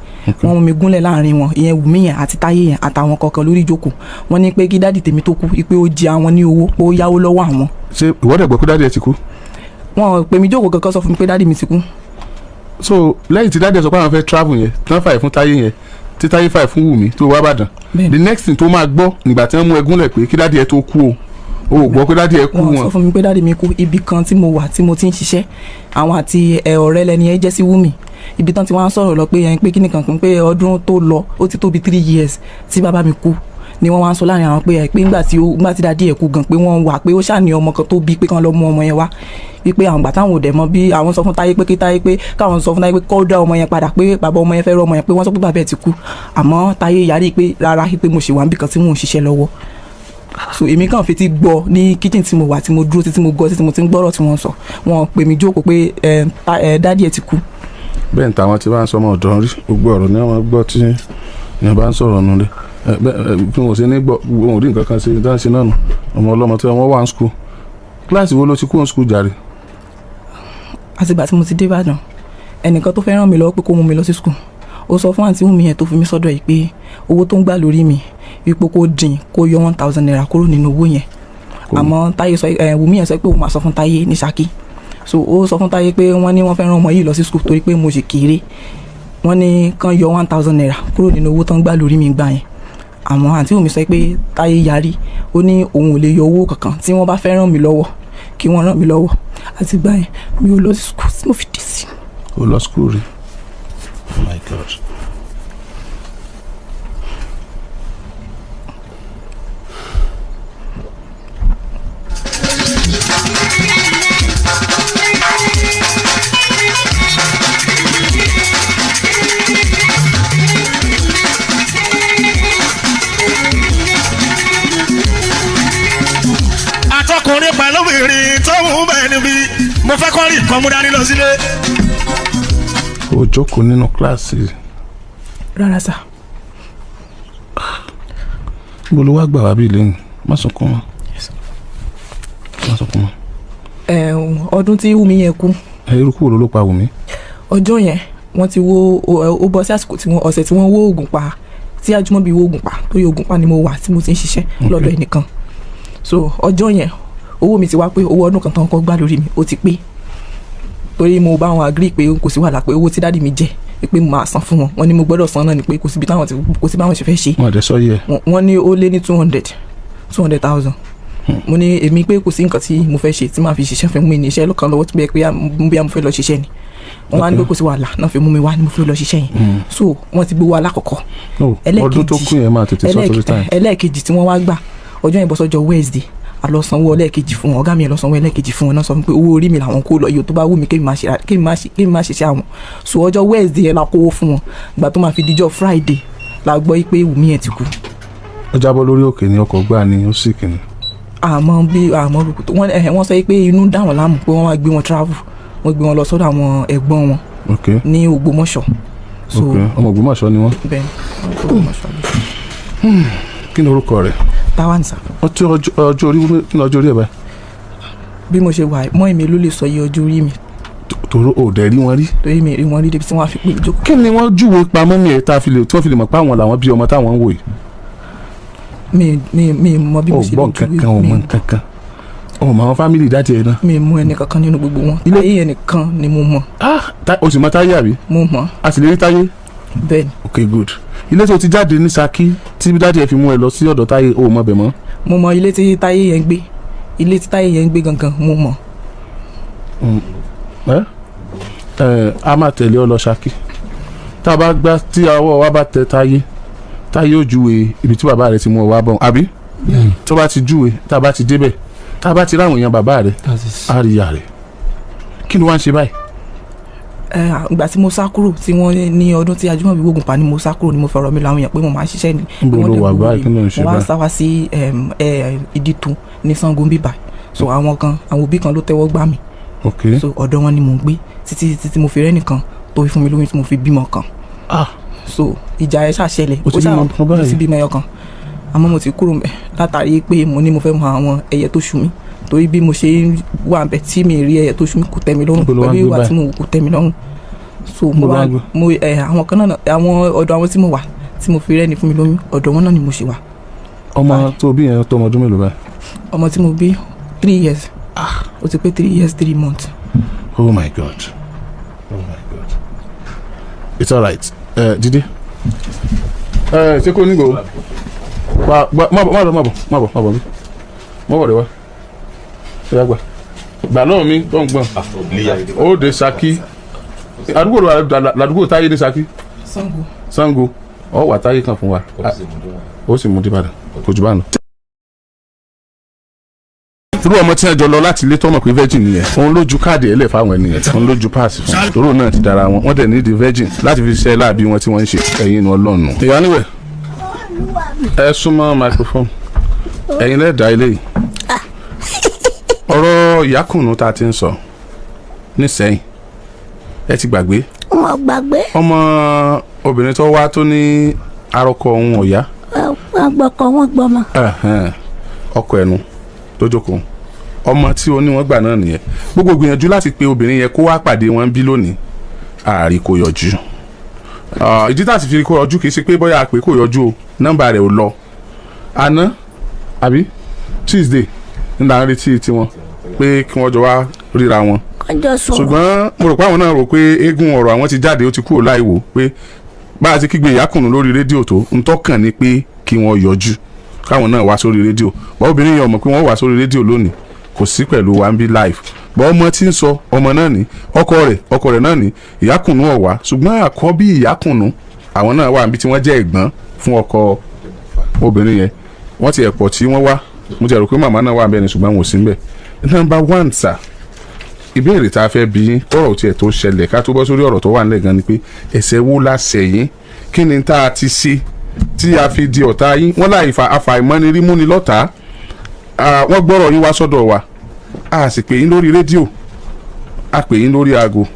Wọ́n mú mi gúnlẹ̀ láàrin wọn, ìyẹn Wùmí yẹn àti Táyé yẹn àtàwọn kọ̀ọ̀kan lórí ìjókòó. Wọ́n ní pé kí daddy tèmi tó kú, pé ó jẹ àwọn ní owó, pé ó yáwó lọ́wọ́ àwọn. Ṣé ìwọ dẹ̀ gbọ́ pé daddy ẹ ti kú? Wọn pè mí jókòó kankan sọ fún mi pé daddy mi ti kú. So lẹ́yìn tí daddy ẹ sọ pé àwọn fẹ́ travel yẹn, tí wọ́n fàyè fún Táyé yẹn, tí Táyé fàyè fún Wùmí tó wá Bàdàn, Bẹ́ẹ̀ni. the next thing tó máa gbọ́ nígbà tí wọ́n mú ẹ gúnlẹ̀ pé kí daddy ẹ tó kú, o ò gbọ́ pé daddy ẹ kú? Wọn sọ Wọn fún mi pé daddy mi kú. Ibì kan tí mo wà tí mo ti ń ṣiṣẹ́, àwọn àti ẹ ọ̀rẹ́ lẹni ẹ jẹ́ sí Wùmí, ibi tán tí wọ́n á sọ̀rọ̀ lọ pé ẹ pé kíni kan pé ọdún tó lọ, ó ti tó bí 3 years tí bàbá mi kú, ni wọ́n wá ń sọ láàrin àwọn pé ẹ pé ńgbà tí daddy ẹ̀ kú gan, pé wọ́n wà pé ó ṣàní ọmọ kan tó bí, pé kán lọ mú ọmọ yẹn wá, wípé àwọn gbà táwọn ò dẹ̀ mọ̀ bí àwọn sọ fún Táyé pé kí Táyé pé káwọn sọ fún Táyé pé kó dá ọmọ yẹn padà, pé bàbá ọmọ yẹn fẹ́ rọ ọmọ yẹn, pé wọ́n sọ pé bàbá ẹ̀ ti kú, àmọ́ Táyé yarí pé rárá, pé mo ṣì wà níbì kan tí mò ń ṣiṣẹ́ lọ́wọ́. So èmi kàn fi ti gbọ́ ní kitchen tí mo wà, tí mo dúró títí mo gbọ́ títí mo ti ń gbọ́rọ̀ tí wọ́n sọ. Wọ́n pè mí jókòó pé ẹ ẹ daddy ẹ̀ ti kú. Bẹ́ẹ̀ ni tàwọn tí bá ń sọmọ ọ̀dọ́ rí, gbogbo ọ̀rọ̀ ni wọ́n gbọ́ tí yẹn bá ń sọ̀rọ̀ nulẹ̀ ẹ bẹ́ẹ̀ bí wọ́n ṣe ní gbọ́, wọn ò rí nǹkan kan ṣe dáhùn sí náà nù. Ọmọ ọlọ́mọ tí wọ́n wà ní school, kíláàsì wo ló ti kúrò ní school jàre? Àtìgbà tí mo ti dé Ìbàdàn, ẹnìkan tó fẹ́ ràn mí lọ́wọ́ pé kó mú mi lọ sí school, ó sọ fún àǹtí Wùmí yẹn tó fi mí sọ́dọ̀ yìí pé owó tó ń gbà lórí mi, wípé kó dín, kó yọ ₦1,000 kúrò nínú owó yẹn. Àmọ́ Táyé sọ ẹ Wùmí yẹn sọ pé òun máa sọ fún Táyé ní Ṣakí. So ó sọ fún Táyé pé wọ́n ní wọ́n fẹ́ rán ọmọ yìí lọ sí school torí pé mo sì kéré, wọ́n ní kán yọ ₦1,000 kúrò nínú owó tó ń gbà lórí mi gbà yẹn. Àmọ́ àǹtí Wùmí sọ pé Táyé yarí, ó ní òun ò lè yọ owó kankan, tí wọ́n bá fẹ́ ràn mí lọ́wọ́ kí wọ́n ràn mí lọ́wọ́. Àti gbà yẹn mi ò lọ sí school tí mo fi dé sí. Ó lọ school rí? Oh my God. Àtọkùnrin pẹ̀lú obìnrin tó ń bẹ̀ níbí, mo fẹ́ kọ́ rí nǹkan mú dání lọ sílé. Ó jókòó nínú kíláàsì? Rárá sà. Níbo ló wá gbà wá bí lẹ́yìn? Má sunkún mọ́, má sunkún mọ́. Ẹ, ọdún tí Wùmí yẹn kú. Ẹ irú kúrò ló pa Wùmí? Ọjọ́ yẹn wọ́n ti wó ó bọ́ sí àsìkò tí wọ́n ọ̀sẹ̀ tí wọ́n wó Ògùnpa, tí Ajímọ̀bí wó Ògùnpa, torí Ògùnpa ni mo wà tí mo ti ń ṣiṣẹ́ lọ́dọ̀ ẹnìkan. So ọjọ́ yẹn owó mi ti wá pé owó ọdún kan tán kọ́ gbà lórí mi ó ti pé, torí mo bá wọn agree pé kò sí wàhálà, pé owó tí daddy mi jẹ Pé mo máa san fún wọn, wọ́n ní mo gbọ́dọ̀ san náà ni, pé kò síbi táwọn ti, kò sí báwọn ṣe fẹ́ ṣe. Wọn àdẹ sọ yẹ. Wọ́n ní ó lé ní 200,000. Mo ní èmi pé kò sí nǹkan tí mo fẹ́ ṣe tí màá fi ṣiṣẹ́ fún mi ní iṣẹ́ lọ́kàn lọ́wọ́ tó bẹ́ẹ̀ pé bí mo fẹ́ lọ ṣiṣẹ́ ni. Wọ́n wá ní pé kò sí wàhálà náà, fi mú mi wá ní mo fẹ́ lọ ṣiṣẹ́ yẹn. So wọ́n ti gbowó alákọ̀ọ́kọ́. Ọdún tó kù yẹn máa tètè sọ torí time. Ẹlẹ́ẹ̀kejì tí wọ́n wá gbà, ọjọ́ yẹn bọ́ sọ́jọ́ Wednesday, a lọ sanwó ẹlẹ́ẹ̀kejì fún wọn. Ọ̀gá mi yẹn lọ sanwó ẹlẹ́ẹ̀kejì fún wọn náà, sọ fún mi pé owó orí mi làwọn kó lọ yìí, tó bá wù mí kémi máa ṣe, kémi máa ṣiṣẹ́ àwọn. So ọjọ́ Wednesday yẹn la kówó fún wọn. Ìgbà tó máa fi dijọ́ Friday la gbọ́ pé Wùmí yẹn ti kú. Ó jábọ́ lórí òkè ní ọkọ̀ gbà ní ó sì kìnnì. Àmọ́ bí àmọ́ wọ́n wọ́n sọ pé inú dà wọ́n láàmú, pé wọ́n wá gbé wọn travel, wọ́n gbé wọn lọ sọ́dọ̀ àwọn ẹ̀gbọ́n wọn ní Ògbómọ̀ṣọ́. So Ok, ọmọ Ògbómọ̀ṣọ́ ni wọ́n. Bẹ́ẹ̀, Ògbómọ̀ṣọ́. Kí ni orúkọ rẹ̀? Táwa nìsa. Ọjọ́ ọjọ́ orí, kí ni ọjọ́ orí ẹ̀ báyìí? Bí mo ṣe wà, mọ́ èmi ló lè sọ iye ọjọ́ orí mi. Tòró ò dẹ̀ rí wọn rí. Torí mi rí wọn rí débi tí wọ́n á fi pè mí jókòó. Kí ni wọ́n júwe pamọ́ mi ẹ̀ tá a fi lè tí wọ́n fi lè mọ̀ pé àwọn làwọn bí ọmọ táwọn ń wò yìí? Mi mọ bí mo Ò ṣe gbọ́ lè nǹkan júwe. kan, ò mọ Mi nǹkan kan, ò mọ àwọn family daddy ẹ̀ náà. Mi mú ẹnì kankan nínú gbogbo wọn. Táyé ẹnìkan ni mo mọ̀. Ah, o sì mọ Táyé àbí? Mo mọ̀. A sì lè rí Táyé? Bẹ́ẹ̀ ni. Ok, good. Ilé tó ti jáde ní Ṣakí tí daddy ẹ̀ fi mú ẹ lọ sí ọ̀dọ̀ Táyé, o ò mọ bẹ̀ mọ́? Mo mọ ilé tí Táyé yẹn ń gbé, ilé tí Táyé yẹn ń gbé gangan mo mọ̀. Ẹ ẹ, a máa tẹ̀lé ọ lọ Ṣakí. Tá a bá gbá tí ọwọ́ wa bá tẹ Táyé, Táyé ó júwe ibi tí bàbá rẹ ti mú ọ wá bọ̀ àbí? Tó bá ti júwe, tá a bá ti débẹ̀, tá a bá ti ráwọn èèyàn bàbá rẹ, á rí ìyá rẹ. Kí ni wọ́n á ń ṣe báyìí? Ẹ, ìgbà tí mo sá kúrò tí wọ́n ní ọdún tí Ajímọ̀bí gbógun pa ni mo sá kúrò, ni mo fọ̀rọ̀ mi lọ àwọn èèyàn pé mo máa ń ṣiṣẹ́ ni. Níbo Wọ́n ló dẹ̀ wà gbowó báyìí? mi. Kí ló ń ṣe Mo wá báyìí? sá wá sí Ìdìtú ní Ṣàngó bíbá. So àwọn kan, àwọn òbí kan ló tẹ́wọ́ gbà mí. So ọ̀dọ̀ wọn ni mò ń gbé títí títí mo fi rẹ́ nìkan tó fi fún mi lóyún tí mo fi bímọ kan. So ìjà ẹ ṣàṣẹlẹ̀. O ti bímọ kan báyìí? Mo ti bímọ ẹyọ kan, àmọ́ mo ti kúrò ńbẹ̀ látàrí pé mo ní mo fẹ́ mọ àwọn ẹyẹ tó ṣu mí, torí bí mo ṣe ń wà ńbẹ̀ tí mi rí ẹyẹ tó ṣu mí kò tẹ́ mi lọ́rùn. Níbo ló wá ń Pẹ̀lú gbé ìwà báyìí? tí mo wù kò tẹ́ mi lọ́rùn. So mo Níbo ló wá wá ń gbé? Mo ẹ àwọn kan náà, àwọn ọ̀dọ̀ àwọn tí mo wà tí mo fi rẹ́ni fún mi lóyún, ọ̀dọ̀ wọn náà ni mo ṣe wà. Ọmọ tó bí yẹn tó ọmọ ọdún mélòó báyìí? Ọmọ tí mo bí, 3 years, ó ti pé 3 years 3 months. Oh my God, oh my God, it's alright. Jídé, ṣé kò ní go wá wá? Má bọ̀, má lọ, má bọ̀, má bọ̀, má bọ̀ mi, má bọ̀ rẹ wá. Ṣé wàá gbà gbà lọ́wọ́ mi tó ń gbọ̀n? Ó dé Ṣakí, àdúgbò làdúgbò Táyé ní Ṣakí. Ṣàngó. Ṣàngó. Ọ wà Táyé kan fún wa, ó sì mú dìbàdàn, kò jù bá lọ. Irú ọmọ tí wọn jọ lọ láti ilé tọmọ pé virgin nìyẹn, òun ló ju káàdì ẹ lẹ fáwọn ènìyàn, òun ló ju páàsì fún un. Tòró náà ti dára wọn, wọn dẹ̀ ní di virgin láti fi ṣe láàbí wọn tí wọ́n ń ṣe ẹ̀yin nu ọlọ́run. Ìyá níwẹ̀, ẹ súnmọ́ microphone, ẹ̀yin lẹ́ẹ̀dá ilé yìí. Ọ̀rọ̀ ìyákùnú tá a ti ń sọ nísẹ́yìn, ẹ ti gbàgbé? Wọn gbàgbé. Ọmọ obìnrin tó wá tó ní arọkọ òun ọ̀yá. Wọn gbọkọ, wọn gbọmọ. Ẹ̀hẹ́n, ọkọ ẹnu tó jókòó, ọmọ tí ó ní wọn gbà náà nìyẹn. Gbogbo gbìyànjú láti pe obìnrin yẹn kó wá pàdé wọn bí lónìí, ààrí kò yọjú. Ìdí tá a sì fi kó yọjú, kì í ṣe pé bóyá a pè kó yọjú o, nọ́mbà rẹ̀ ò lọ. Àná àbí Tuesday ńlá ń retí tiwọn pé kí wọ́n jọ wá ríra wọn. Kọjọ sọ̀rọ̀. Ṣùgbọ́n mo rò pé àwọn náà rò pé eégún ọ̀rọ̀ àwọn ti jáde, ó ti kúrò láì wò pé bá a ti kígbe ìyákùnrin lórí rédíò tó ń tọ́kàn ni pé kí wọ́n yọjú, káwọn náà wá sórí rédíò. Bá obìnrin yẹn mọ̀ pé wọ́n wá sórí rédíò lónìí, kò sí pẹ̀lú wa ń bí live bá. Ọmọ tí ń sọ ọmọ náà ní ọkọ rẹ̀, ọkọ rẹ̀ náà ní ìyákùnrin ọ̀wá. Ṣùgbọ́n àkọ́bí ìyákùnrin, àwọn náà wà níbi tí wọ́n jẹ́ ẹ̀gbọ́n fún ọkọ obìnrin yẹn. Wọ́n ti ẹ̀pọ̀ tí wọ́n wá, mo ti rò pé màmá náà wà bẹ́ẹ̀ ni, ṣùgbọ́n wọn ò sí níbẹ̀. Number one sir, ìbéèrè tá a fẹ́ bí yín kọ́rọ̀ tiẹ̀ tó ṣẹlẹ̀, ká tó bọ́ sórí ọ̀rọ̀ tó wà nílẹ̀ gan ni pé ẹ̀ṣẹ̀ wo la ṣẹ̀ yín? Kí ni tá a ti ṣe tí a fi di ọ̀tá yín? Wọ́n láì fa àfàìmọ́ni múni lọ́tàá. Wọ́n gbọ́rọ̀ yín wá sọ́dọ̀ wa, a sì pè yín lórí rédíò, a pè yín lórí aago.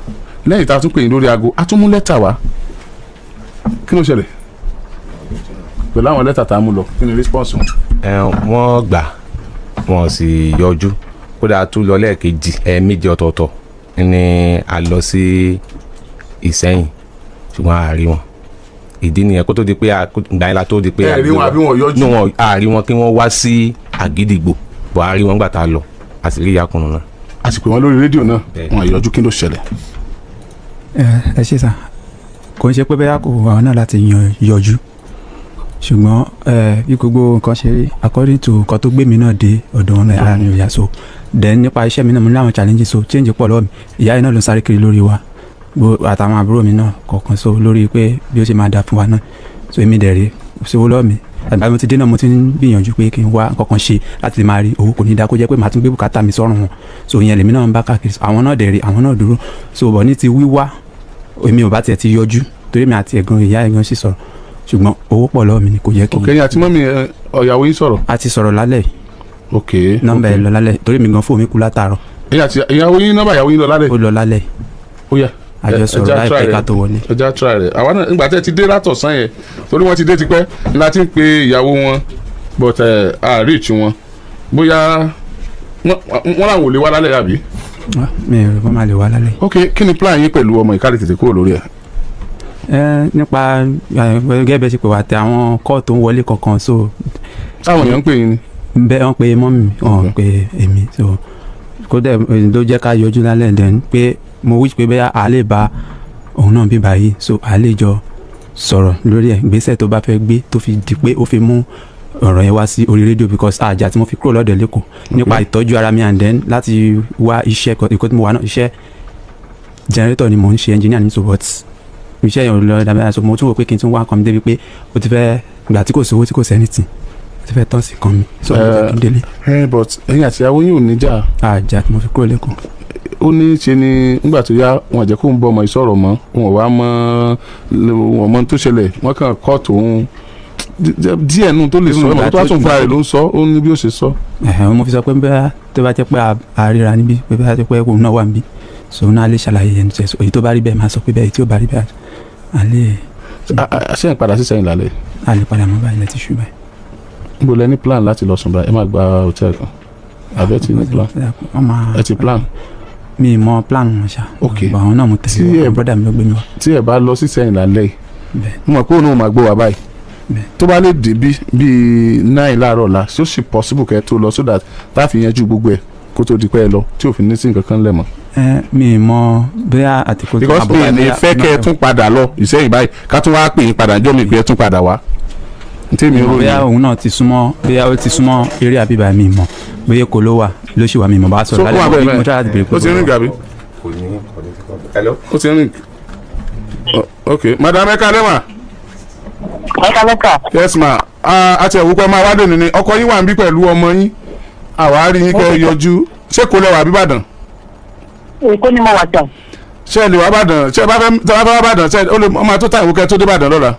Lẹ́yìn tá a tún pè yín lórí aago, a tún mú lẹ́tà wá. Kí ló ṣẹlẹ̀ pẹ̀lú àwọn lẹ́tà tá a mú lọ? Kí ni response wọn? Ẹ, wọ́n gbà, wọ́n sì yọjú. Kódà tún lọ lẹ́ẹ̀kejì, ẹ̀ẹ̀mejì ọ̀tọ̀ọ̀tọ̀ ni a lọ sí Ìsẹ́yìn, ṣùgbọ́n a rí wọn. Ìdí nìyẹn kó tó di pé ìgbà yẹn la tó di pé Ẹ rí wọn àbí wọn yọjú? No, wọn a rí wọn kí wọ́n wá sí Àgídìgbò bọ̀. A rí wọn gbà tá a lọ, a sì rí ìyákùnrin náà. A sì pè wọ́n lórí rédíò náà. Bẹ́ẹ̀. Wọn yọjú, kí ló ṣẹlẹ̀? Ẹ ṣe sà. Kò ń ṣe pé bẹ́ẹ̀ kò wà náà láti yọjú, ṣùgbọ́n bí gbogbo nǹkan ṣe rí according to nǹkan tó gbé mi náà dé ọ̀dọ̀ wọn náà, ara mi ò yá. So then nípa iṣẹ́ mi náà, mo ní àwọn challenges, so change pọ̀ lọ́wọ́ mi. Ìyá yìí náà ló ń sáré kiri lórí wa àtàwọn àbúrò mi náà kọ̀ọ̀kan, so lórí pé bí ó ṣe máa da fún wa náà. So èmi dẹ̀ rí síwó lọ́wọ́ mi. Àgbà mo ti dé náà, mo ti ń gbìyànjú pé kí n wá nǹkan kan ṣe láti lè máa rí owó. Kò ní dáa kó jẹ́ pé màá tún gbé bùkátà mi sọ́rùn wọn. So ìyẹn lèmi náà ń bá káàkiri. Àwọn náà dẹ̀ rí, àwọn náà dúró. So bọ̀ ní ti wíwá, èmi ò bá tiẹ̀ ti yọjú torí mi àti ẹ̀gbọ́n ìyá ẹ̀gbọ́n sì sọ̀rọ̀, ṣùgbọ́n owó pọ̀ lọ́wọ́ mi ni kò jẹ́ kí n. Ok, ẹ̀yin àti mummy ọ̀yàwó yín sọ̀rọ̀? A ti sọ̀rọ̀ lálẹ́ yìí. Ok. Nọ́mbà ẹ̀ lọ lálẹ́ torí mi gan fóònù mi kú látàárọ̀. Ẹ̀yin àti ìyàwó yín, nọ́mbà ìyàwó yín lọ lálẹ́? Ó lọ lálẹ́. Ó yá. A jọ sọ̀rọ̀ láìpẹ́ ká tó wọlé. Ẹ já try rẹ̀. Àwa náà nígbà tẹ́ ti dé látọ̀sán yẹn, torí wọ́n ti dé tipẹ́ la ti ń pe ìyàwó wọn, but a reach wọn. Bóyá wọ́n làwọn ò lè wá lálẹ́ àbí? Mi ò rò wọ́n máa lè wá lálẹ́. Ok, kí ni plan yín pẹ̀lú ọmọ ìkálẹ̀ tètè kúrò lórí ẹ̀? Ẹ nípa gẹ́gẹ́ bẹ́ẹ̀ ṣe pé wà tẹ àwọn kọ́ọ̀ tó ń wọlé kankan so. Táwọn èèyàn ń pè yín ni? Bẹ́ẹ̀, wọ́n pe mummy, wọ́n pe èmi. So kódà ló jẹ́ ká yọjú lálẹ́ then pé mo wish pé bẹ́ẹ̀ a lè bá òun náà bí báyìí, so a lè jọ sọ̀rọ̀ lórí ẹ̀, ìgbésẹ̀ tó bá fẹ́ gbé tó fi di pé ó fi mú ọ̀rọ̀ yẹn wá sí orí rédíò, because àjà tí mo fi kúrò lọ́dọ̀ lẹ́kọ̀ọ́ nípa ìtọ́jú ara mi and then láti wá iṣẹ́ ìkó tí mo wà náà, iṣẹ́ generator ni mò ń ṣe, engineer ní, so but iṣẹ́ yẹn ò lọ dáadáa. So mo tún wò pé kí n tún wá nǹkan mi débi pé ó ti fẹ́ ìgbà tí kò sówó, tí kò sí anything, ó ti fẹ́ tán sí kan mi, so mo fẹ́ kí n délé. Ẹ but ẹ̀yin àti ìyàwó yín ò ní jà? Àjà tí mo fi kúrò lẹ́kọ̀ọ́. Ó ní ṣe ni nígbà tó yá, wọn jẹ́ kó ń bọ́ ọmọ ìsọ̀rọ̀ mọ́ wọn, wá mọ́ wọn mọ́ tó ṣẹlẹ̀, wọ́n kàn kọ́ọ̀tù òun díẹ̀ nù tó lè sọ ẹ̀ tó bá tún fúnra rẹ̀ ló ń sọ, ó ní bí ó ṣe sọ. Ẹ̀hẹ̀n, mo fi sọ pé bẹ́ẹ̀ tó bá jẹ́ pé a ríra níbí, pé bẹ́ẹ̀ jẹ́ pé òun náà wà níbí, so òun náà lè ṣàlàyé ẹni tẹ̀. Èyí tó bá rí bẹ́ẹ̀, máa sọ pé bẹ́ẹ̀, èyí tí ò bá rí bẹ́ẹ̀, a lè. Ṣé ẹ̀ ń padà sí sẹ́yìn lálẹ́? A lè padà mọ́ báyìí, lẹ́tí ṣú báyìí. Níbo lẹ ní plan láti lọ sùn báyìí? Ẹ máa gba hòtẹ́ẹ̀lì kan àbẹ́ ti ní plan? Ẹ ti plan? Mi mọ plan wọn ṣá. Ok. Bọ̀ àwọn náà mo tẹ̀lé wọn, brother mi ló gbé mi wá. Tí ẹ bá lọ sí sẹ́yìn lálẹ́ yìí, mo mọ̀ pé òun náà máa gbé wa báyìí. Tó bá lè dé bí bíi 9 láàárọ̀ ọ̀la, ṣé ó sì possible kẹ́ ẹ tó lọ, so that tá a fi yanjú gbogbo ẹ̀ kó tó di pé ẹ lọ, tí òfin ní sí nǹkan kan lẹ̀ mọ́? Ẹ mi mọ bóyá àtìkú. Because mi ní fẹ́ kẹ́ ẹ tún padà lọ Ìsẹ́yìn báyìí, ká tún wá pè yín padà jọ́ mi pé ẹ tún padà wá. Tèmi rò bóyá òun náà ti súnmọ́, bóyá ó ti súnmọ́ eré àbíbá, mi mọ̀ bóyá kò ló wà ló ṣì wà, mi mọ̀ bá sọ̀rọ̀ lálẹ́. Mo try láti béèrè pé. Ó ti rìn gàbí? Kò ní, kò ní. Hello. Ó ti rìn. Ok, madam, ẹ kálẹ́ mà. Ẹ kálẹ́ kà. Yes ma, àti ẹ̀wù pẹ́ máa wá dùn ní ọkọ yín wà ń bí pẹ̀lú ọmọ yín. Àwa rí yín kẹ́ yọjú. Ṣé kò lẹ́wà bíbàdàn? Èkó ni mo wà tán. Ṣé ẹ lè wá bàdàn? Ṣé ẹ bá fẹ́ wá bàdàn, ṣé ó lè ọmọ tó ta ìwò kẹ́ tó dé bàdàn lọ́la?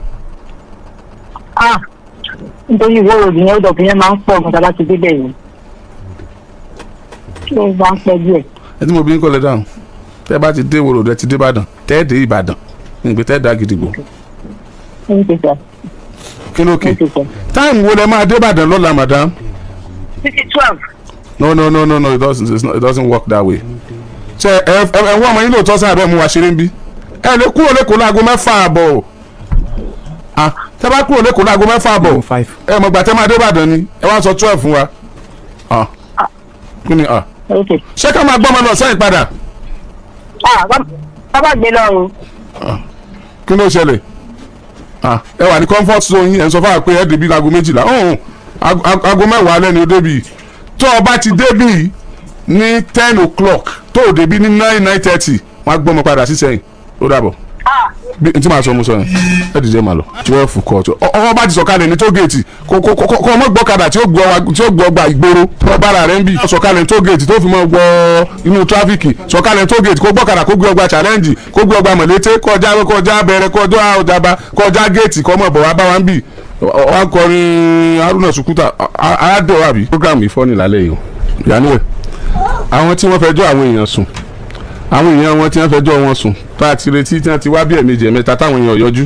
Ah, nítorí ìwé òròyìn yẹn, ó dọ̀bí yẹn máa ń pọ̀ gan-an láti débẹ̀ yìí, ó máa ń pẹ́ díẹ̀. Ẹ tí mo bí ń kọ́lẹ̀ dáhùn, tẹ́ bá ti dé wòrò rẹ ti dé bàdàn, tẹ́ ẹ dé Ìbàdàn nígbè tẹ́ ẹ dá gidigbo. Kí ló kè táìmù wo lẹ máa dé bàdàn lọ́la, madam? Títí 12. No, no, no, no, no, it doesn't, it's not, it doesn't work that way. Ṣe ẹ ẹ wọ́n ọmọ yín lóòótọ́ sáà bẹ́ẹ̀ mú wa ṣeré ń bí? Ẹ lè kúrò lẹ́kọ̀ọ́ láago 6:30 o. Tẹ́ bá kúrò lẹ́kọ̀ọ́ láago 6:30, ẹ mọ̀ gbà tẹ́ máa dé Ìbàdàn ni ẹ wá sọ 12 fún wa. Kí ni ṣé ká máa gbọ́ ọmọ lọ sẹ́yìn padà? Bàbá gbé lọ o. Kí ló ṣẹlẹ̀? Ẹ wà ní comfort zone yín, ẹ ń sọ fún wa pé ẹ débi láago 12. Aago 10 alẹ́ ni ó débi. Tó o bá ti débi ní 10 o'clock, tó o débi ní 9, 9:30, wọ́n á gbọ́ ọmọ padà sí sẹ́yìn. Ó dàbọ̀. Bí n tí màá sọ, mo sọ yẹn. Ẹ dìde, màá lọ. 12 kọ́ ọ bá ti sọ̀kalẹ̀ ní tógèètì, kó ọmọ gbọ́kadà tí ó gbọ́ gba ìgboro tó bára rẹ̀ ń bì. Sọ̀kalẹ̀ ní tógèètì tó fi mọ́ gbọ́ inú tráfíkì, sọ̀kalẹ̀ ní tógèètì kó gbọ́kadà kó gbé ọgbà Challenge, kó gbé ọgbà Mọ̀lété, kọjá kọjá bẹ̀rẹ̀, kọjá Ọjàba, kọjá géètì, kọ́ mọ̀ bọ̀ wá bá wa ń bì. Wọ́n kọrin Haruna Sukuta aládùn àbí. Program ìfọ́ni lálẹ́ yìí o. Yaniwe, àwọn tí wọ́n fẹjọ́ àwọn èèyàn sùn, àwọn èèyàn wọn tí wọ́n fẹjọ́ wọn sùn tá a ti retí, tí wọ́n ti wá bí ẹ̀ẹ̀mejì ẹ̀mẹ́ta táwọn èèyàn yọjú,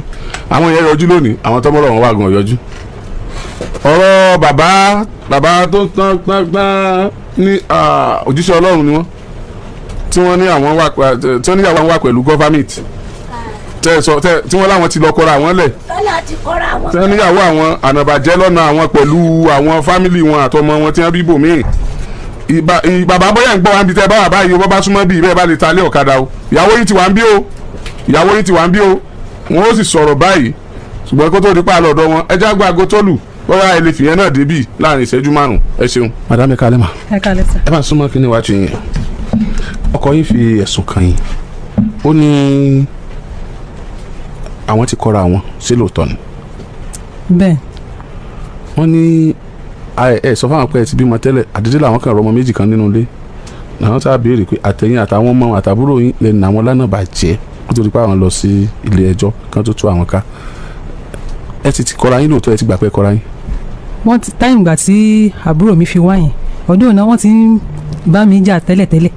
àwọn èèyàn yọjú lónìí, àwọn tọ́mọ́rọ̀ wọn wà gan yọjú. Ọ̀rọ̀ bàbá bàbá tó tán tán tán ní òjíṣẹ́ Ọlọ́run ni wọ́n, tí wọ́n ní àwọn wà, tí wọ́n ní àwọn wà pẹ̀lú government tí wọ́n láwọn ti lọ kọ́ra àwọn lẹ̀, tí wọ́n níyàwó àwọn ànàbàjẹ́ lọ́nà àwọn pẹ̀lú àwọn fámìlì wọn àtọmọ wọn tí wọ́n bí bòmíì. Bàbá, bóyá ń gbọ́ wa ń bi tẹ́ bá wà báyìí o, bọ́ bá súnmọ́ bí bẹ́ẹ̀ bá lè ta lé ọ̀kadà o. Ìyàwó yìí ti wà ń bí o, ìyàwó yìí ti wà ń bí o. Wọ́n ó sì sọ̀rọ̀ báyìí, ṣùgbọ́n kó tó di pa lọ́dọ̀ wọn, ẹ já gba aago tó lù bóyá ẹ lè fìyẹn náà débì láàrin ìṣẹ́jú 5. Ẹ ṣeun. Madam, ẹ kálẹ́ mà. Ẹ kálẹ́ sà. Ẹ bá súnmọ́ kí ni wàá ti yẹn. Ọkọ yín fi ẹ̀sùn kàn yín, ó ní àwọn ti kọ́ra àwọn, ṣé lóòótọ́ ni? Bẹ́ẹ̀. Wọ́n ní ẹ sọ fáwọn pé ẹ ti bímọ tẹ́lẹ̀, àdédé làwọn kan rọmọ méjì kan nínú ilé, làwọn tá a béèrè pé àtẹ̀yìn àtàwọn ọmọ àtàbúrò yín lè nà àwọn lánàá bàjẹ́ kó tó di pé àwọn lọ sí ilé ẹjọ́ kan tó tú àwọn ká. Ẹ ti kọ́ra yín lóòótọ́, ẹ ti gbà pé ẹ kọ́ra yín? Wọ́n ti táìmù gbà tí àbúrò mi fi wá yẹn, ọdún náà wọ́n ti ń bá mi jà tẹ́lẹ̀tẹ́lẹ̀,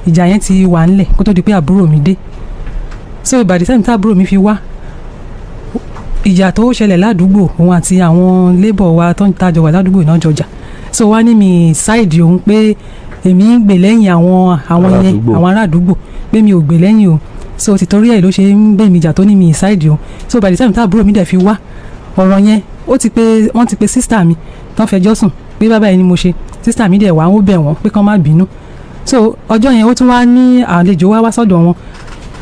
ìjà yẹn ti wà ńlẹ̀ kó tó di pé àbúrò mi dé. So by the time tí àbúrò mi fi wá, ìjà tó ṣẹlẹ̀ ládùúgbò, òun àti àwọn labour wa tó ń tajọ wà ládùúgbò náà jọjà, so wá ní mi ṣáìdì òun pé èmi ń gbè lẹ́yìn àwọn yẹn, àwọn ará àdúgbò, pé mi ò gbè lẹ́yìn o. So tìtorí ẹ̀ ló ṣe ń bẹ̀ mí jà tó ní mi ṣáìdì òun. So by the time tí àbúrò mi dẹ̀ fi wá, ọ̀rọ̀ yẹn ó ti pé wọ́n ti pe sister mi tán fẹjọ́ sùn pé bàbá yẹn ni mo ṣe. Sister mi dẹ̀ wá, ó bẹ̀ wọ́n pé kán má bínú. So ọjọ́ yẹn ó tún wá ní àlejò wá wá sọ́dọ̀ wọn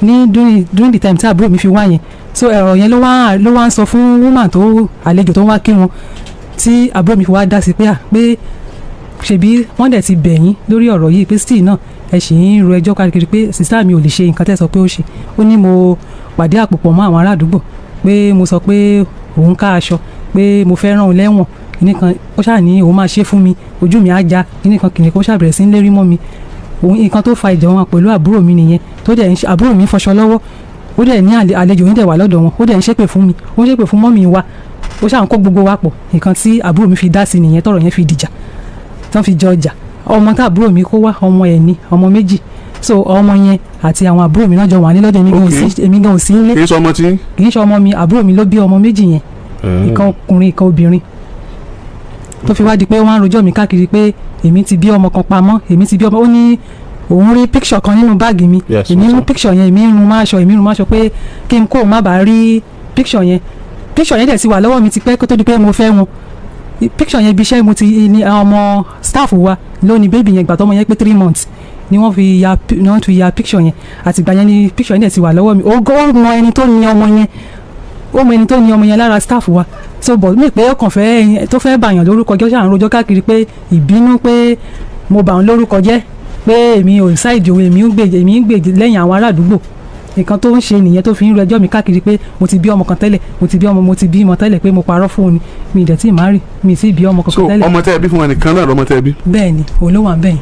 ní during the time tí àbúrò mi fi wá yẹn. So ẹ̀rọ yẹn ló wá ń sọ fún woman tó àlejò tó ń wá kí wọn, tí àbúrò mi fi wá dá sí pé à pé ṣebí wọ́n dẹ̀ ti bẹ̀ yín lórí ọ̀rọ̀ yìí, pé still náà ẹ sì ń ro ẹjọ́ káàkiri, pé sister mi ò lè ṣe nǹkan tẹ́ sọ pé ó ṣe. Ó ní mo pàdé àpòpọ̀ mọ́ àwọn ará àdúgbò, pé mo sọ pé òun ká aṣọ, pé mo fẹ́ rán òun lẹ́wọ̀n kíní kan, ó ṣáà ní òun máa ṣe fún mi, ojú mi á já kíní kan kíní kan, ó ṣáà bẹ̀rẹ̀ sí ń lérí mọ́ mi. Òun nǹkan tó fa ìjà wọn pẹ̀lú àbúrò mi nìyẹn, tó dẹ̀ àbúrò mi fọṣọ lọ́wọ́, ó dẹ̀ ní àlejò yín dẹ̀ wà lọ́dọ̀ wọn, ó dẹ̀ ń ṣépè fún mi, ó ń ṣépè fún mọ́mì wa, ó ṣáà ń kó gbogbo wa pọ̀. Nǹkan tí àbúrò mi fi dá sí nìyẹn, tọ̀rọ̀ yẹn fi dìjà, tán fi jọ ọjà. Ọmọ tá àbúrò mi kó wá, ọmọ ẹ̀ ní ọmọ méjì, so ọmọ yẹn àti àwọn àbúrò mi náà jọ wà ní lọ́dọ̀. Èmi gan ò sí nílé. Kì í ṣe ọmọ tí? Kì í ṣe ọmọ mi, àbúrò mi ló bí ọmọ méjì yẹn, ìkan ọkùnrin, ìkan obìnrin. Tó fi wá di pé wọ́n á rojọ́ mi káàkiri pé èmi ti bí ọmọ kan pamọ́, èmi ti bí ọmọ. Ó ní òun rí picture kan nínú báàgì mi, èmi mú picture yẹn, èmi rún máṣọ, èmi rún máṣọ pé kí n kó má bàa rí picture yẹn. Picture yẹn dẹ̀ ti wà lọ́wọ́ mi tipẹ́ kó tó di pé mo fẹ́ wọn. Picture yẹn, ibi iṣẹ́ mo ti ní ọmọ staff wa ló ní baby yẹn. Gbà tọ́mọ yẹn pé 3 months ni wọ́n fi ya, ni wọ́n fi ya picture yẹn. Àtìgbà yẹn ni picture yẹn dẹ̀ ti wà lọ́wọ́ mi. Ó mọ ẹni tó ní ọmọ yẹn, ó mọ ẹni tó ní ọmọ yẹn lára staff wa. So but mi pé ọkàn fẹ́ tó fẹ́ bàyàn lórúkọ jẹ́, ṣáà ń rojọ́ káàkiri pé ìbínú pé mo bà wọ́n lórúkọ jẹ́, pé èmi ò ṣáìdì òun, èmi ń gbèjè lẹ́yìn àwọn ará àdúgbò. Nǹkan tó ń ṣe nìyẹn tó fi ń rẹjọ́ mi káàkiri pé mo ti bí ọmọ kan tẹ́lẹ̀, mo ti bí ọmọ, mo ti bí ọmọ tẹ́lẹ̀, pé mo parọ́ fún un ni, mi ìdẹ̀ tí ì má rí, mi sì bí ọmọ kankan tẹ́lẹ̀. So ọmọ tẹ́ ẹ bí fún ẹnìkan náà lọmọ tẹ́ ẹ bí? Bẹ́ẹ̀ ni, òun ló wà bẹ́ẹ̀.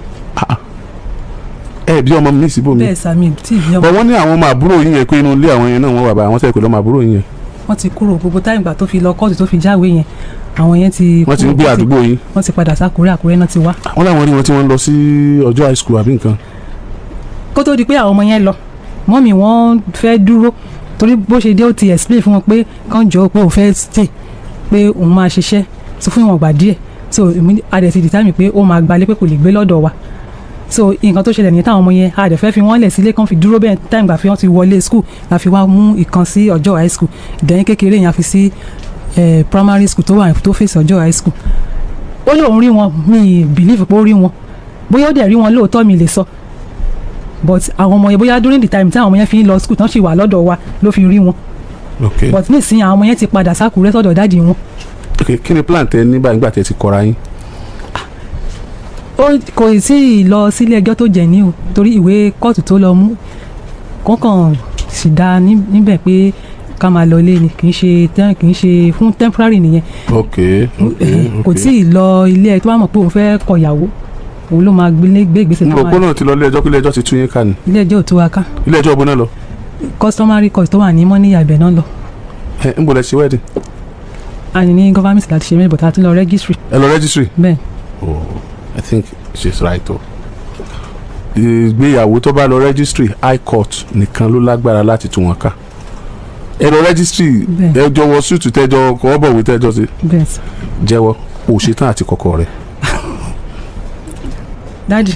Ẹ bí ọmọ mi síbò mi? Bẹ́ẹ̀ sà, mi tí ì bí ọmọ. Bọ̀ wọ́n ní àwọn ọmọ àbúrò yín yẹn pé inú ilé àwọn yẹn náà wọ́n wà bá àwọn tẹ́ ẹ pè lọ́mọ àbúrò yín yẹn. Wọ́n ti kúrò gbogbo táyì ìgbà tó fi lọ kóòtù tó fi jáwé yẹn, àwọn yẹn ti wọ́n ti ń gbé àdúgbò yín. Wọ́n ti padà sákúrẹ́, Àkúrẹ́ náà ti wá. Wọ́n láwọn rí wọn tí wọ́n ń lọ sí ọjọ́ high school àbí nǹkan. Kó tó di pé àwọn ọmọ yẹn lọ, mọ́mì wọ́n fẹ́ dúró, torí bó ṣe dé ó ti explain fún wọn pé kàn jọ pé òun fẹ́ stay, pé òun máa ṣiṣẹ́ so fún ìwọ̀n gbà díẹ̀. So èmi a dẹ̀ ti determine pé ó máa gbalé, pé kò lè gbé lọ́dọ̀ wa. So nǹkan tó ṣẹlẹ̀ nìyẹn, táwọn ọmọ yẹn a dẹ̀ fẹ́ fi wọ́n lẹ̀ sílé kan fi dúró bẹ́ẹ̀. Time gbà fi wọ́n ti wọlé school la fi wá mú ìkan sí ọjọ́ high school, ìdẹ́yìn kékeré yẹn a fi sí primary school tó wà tó fèsì ọjọ́ high school. Ó lóun rí wọn, mi believe pé ó rí wọn, bóyá ó dẹ̀ rí wọn lóòótọ́ mi lè sọ, but àwọn ọmọ yẹn, bóyá during the time tí àwọn ọmọ yẹn fi ń lọ school tán sì wà lọ́dọ̀ wa ló fi rí wọn. But nísìnyí àwọn ọmọ yẹn ti padà sákùrẹ́ sọ́dọ̀ daddy wọn. Ok, kí ni plan tẹ ní báyìí nígbà tẹ ti kọra yín? Ó kò tí ì lọ sílé ẹjọ́ tó jẹ̀ ní o, torí ìwé kóòtù tó lọ mú kọ́kàn sì dá níbẹ̀ pé ká máa lọ ilé ni, kì í ṣe kì í ṣe fún temporary nìyẹn. ok ok Kò tí ì lọ ilé ẹ. Tó bá mọ̀ pé òun fẹ́ kọ̀yàwó, òun ló máa gbé ìgbésẹ̀ N tó rò máa. pé náà ti lọ ilé ẹjọ́, kí ilé ẹjọ́ ti tú yín ká ni. Ilé ẹjọ́ ò tú wa ká. Ilé ẹjọ́ ọ̀bọ̀n náà lọ? Customary court tó wà ní Mọ́níyà, ibẹ̀ náà lọ. Ẹ ń bọ̀ lẹ ṣe wedding? A ní government láti ṣe mẹ́rin, but a tún lọ registry. Ẹ lọ registry? Bẹ́ẹ̀. Oh, I think she's right o. Ìgbéyàwó tó bá lọ registry, high court nìkan ló lágbára láti tú wọn ká. Ẹ lọ registry? Bẹ́ẹ̀. Ẹ jọ wọ suit, tẹjọ kọ́ bọ̀wé, tẹjọ sí. Bẹ́ẹ̀ sà. Jẹ́wọ́, o ò ṣetán àti kọ́kọ́ rẹ̀. Daddy,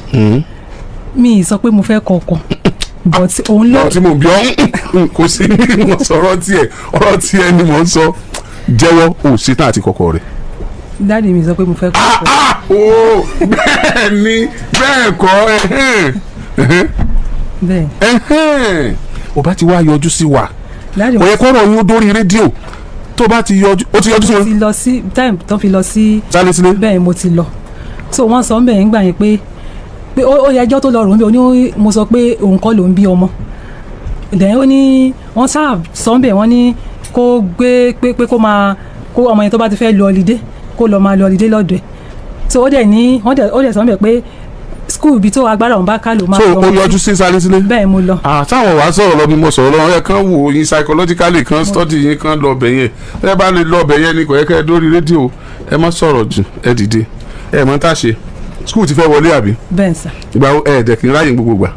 mi ì sọ pé mo fẹ́ kọ ọkọ, but òun ló. Ọ̀rọ̀ tí mò ń bí ọ́ kò sí, mo sọ̀rọ̀ tiẹ̀, ọ̀rọ̀ tiẹ̀ ni mò ń sọ. Jẹ́wọ́, o ò ṣetán àti kọ́kọ́ rẹ̀. Daddy, mi ì sọ pé mo fẹ́ kọ ọkọ. O bẹ́ẹ̀ ni, bẹ́ẹ̀ kọ́, ẹ̀hẹ́n, ẹ̀hẹ́n. Bẹ́ẹ̀. Ẹ̀hẹ́n, o bá ti wá yọjú sí wa. Daddy, Kò yẹ kọ́rọ̀ yín ó dórí rédíò. Tó bá ti yọjú, ó ti yọjú sí mo wọn. ti lọ sí time tó fi lọ sí. Sáré sílé. Bẹ́ẹ̀, mo ti lọ. So wọ́n sọ ń bẹ̀ ń gbà yẹn pé ó yẹ ẹjọ́ tó lọ rò ń bẹ̀. Ó ní mo sọ pé òun kọ́ ló ń bí ọmọ. Then ó ní wọ́n sáà sọ ń bẹ̀, wọ́n ní kó gbé pé kó máa kó ọmọ yẹn, tó bá ti fẹ́ lọ holiday, kó lọ máa lọ holiday lọ́dọ̀ ẹ̀. So ó dẹ̀ ní wọ́n dẹ̀ ó dẹ̀ sọ ń bẹ̀ pé school ibi tó agbára òun bá ká ló máa So lọ. ó yọjú sí sáré sílé. Bẹ́ẹ̀, mo lọ. Àtàwọn wàá sọ̀rọ̀ lọ bí mo sọ̀rọ̀ lọ, ẹ kàn wò yín psychologically, kan study yín, kan lọ bẹ̀ yẹn. Ẹ bá lè lọ bẹ̀ yẹn ni kò yẹ kẹ́ ẹ dórí rédíò. Ẹ má sọ̀rọ̀ jù, ẹ dìde. Ẹ mọ̀ tá a ṣe, school ti fẹ́ wọlé àbí? Bẹ́ẹ̀ sà. Ìgbà wo ẹ dẹ̀ kí n ráyè gbogbo gbà?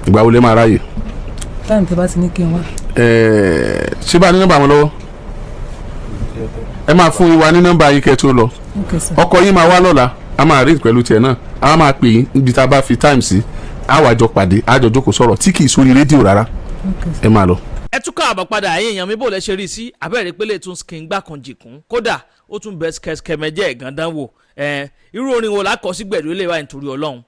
Ìgbà wo lẹ máa ráyè? Time tó bá ti ní kí n wá. Ẹ ṣé bá ní nọ́mbà wọn lọ́wọ́? Ẹ máa fún wa ní nọ́mbà yín kẹ́ tó lọ. Okay sir. Ọkọ yín máa wá lọ́la, a máa rí pẹ̀lú tiẹ̀ náà, a máa pè yín níbi tá a bá fi time sí, a wà jọ pàdé, a jọ jókòó sọ̀rọ̀ tí kì í sórí rédíò rárá. Ẹ máa lọ. Ẹ tún káàbọ̀ padà, ẹ̀yin èèyàn mi. Bò lẹ ṣe rí sí abẹ́rẹ́ pélé tún skin gbà kan jìkún, kódà ó tún bẹ skẹskẹmẹjẹ gandan wò. Ẹ irú orin wo lákọ sí gbẹ̀dú ilé wa? Nítorí Ọlọ́run,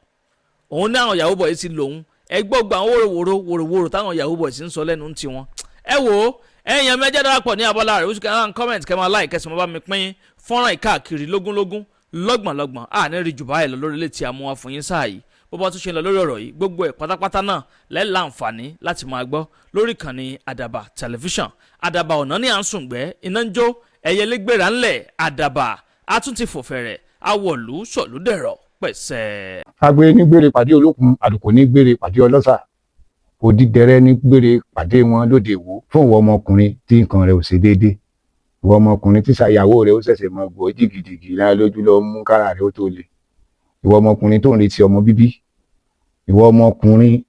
òun ní àwọn Yahoo boys ti lòun. Ẹ gbọ́ gba àwọn wòròwòrò wòròwòrò táwọn Yahoo boys ń sọ lẹ́nu ń tiwọn. Ẹ wò ó, ẹ̀yin èèyàn mi, ẹ jẹ́ darapọ̀ ní abala rẹ̀ oṣù kẹrin. Comment, kẹ́ máa like, kẹ́sì máa bá mi pín fọ́nrán ìkáàkiri lógúnlógún, lọ́gbọ̀nlọ́gbọ̀n. À ní rí jù báyìí lọ lórí ilé tí a mú wá fún yín sáà yìí. Bó bá tún ṣe ń lọ lórí ọ̀rọ̀ yìí, gbogbo ẹ̀ pátápátá náà lẹ́ẹ̀ láǹfààní láti máa gbọ́ lórí ìkànnì Àdàbà Tẹlifíṣàn. Àdàbà ọ̀nà ní à ń sùngbẹ́ iná ń jó ẹyẹlé gbéra ńlẹ̀. Àdàbà a tún ti fòfẹ̀rẹ̀ awọ̀lú sọ̀lúdẹ̀rọ̀ pẹ̀sẹ̀. Agbe ní gbére pàdé olókun, àlùkò ní gbére pàdé ọlọ́sà, òdìdẹrẹ́ ní gbére pàdé wọn lóde Ìwó. Fún ìwọ ọmọkùnrin tí nǹkan rẹ̀ ò ṣe déédé, ìwọ ọmọkùnrin tí ṣàyàwó rẹ̀ ó ṣẹ̀ṣẹ̀ mọ gbọ́ jìgìjìgì náà lójú lọ mú kára rẹ̀ ó tó le, ìwọ ọmọkùnrin tó ń retí ọmọ bíbí, ìwọ ọmọkùnrin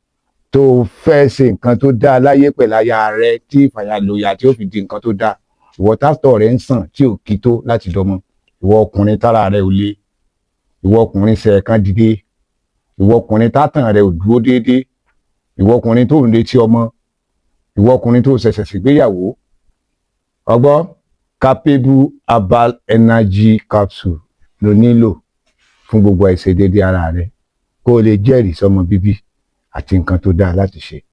tó fẹ́ ṣe nǹkan tó dáa láyé pẹ̀lú aya rẹ tí ìfàyàlòyà tí ó fi di nǹkan tó dáa, ìwọ tásítọ̀ rẹ̀ ń sàn tí ò kí tó láti dọmọ, ìwọ ọkùnrin tára rẹ̀ ò le, ìwọ ọkùnrin ṣẹ̀ẹ̀kan dìde, ìwọ ọkùnrin tátàn rẹ̀ ò dúró déédéé, ìwọ ọkùnrin tó ń retí ọmọ, ìwọ ọkùnrin tó ṣẹ̀ṣẹ̀ ṣègbéyàwó, ọgbọ́ Capable Herbal Energy Capsule ló nílò fún gbogbo àìṣedéédé ara rẹ, kó o lè jẹ́rìí sọmọ bíbí àti nǹkan tó dáa láti ṣe.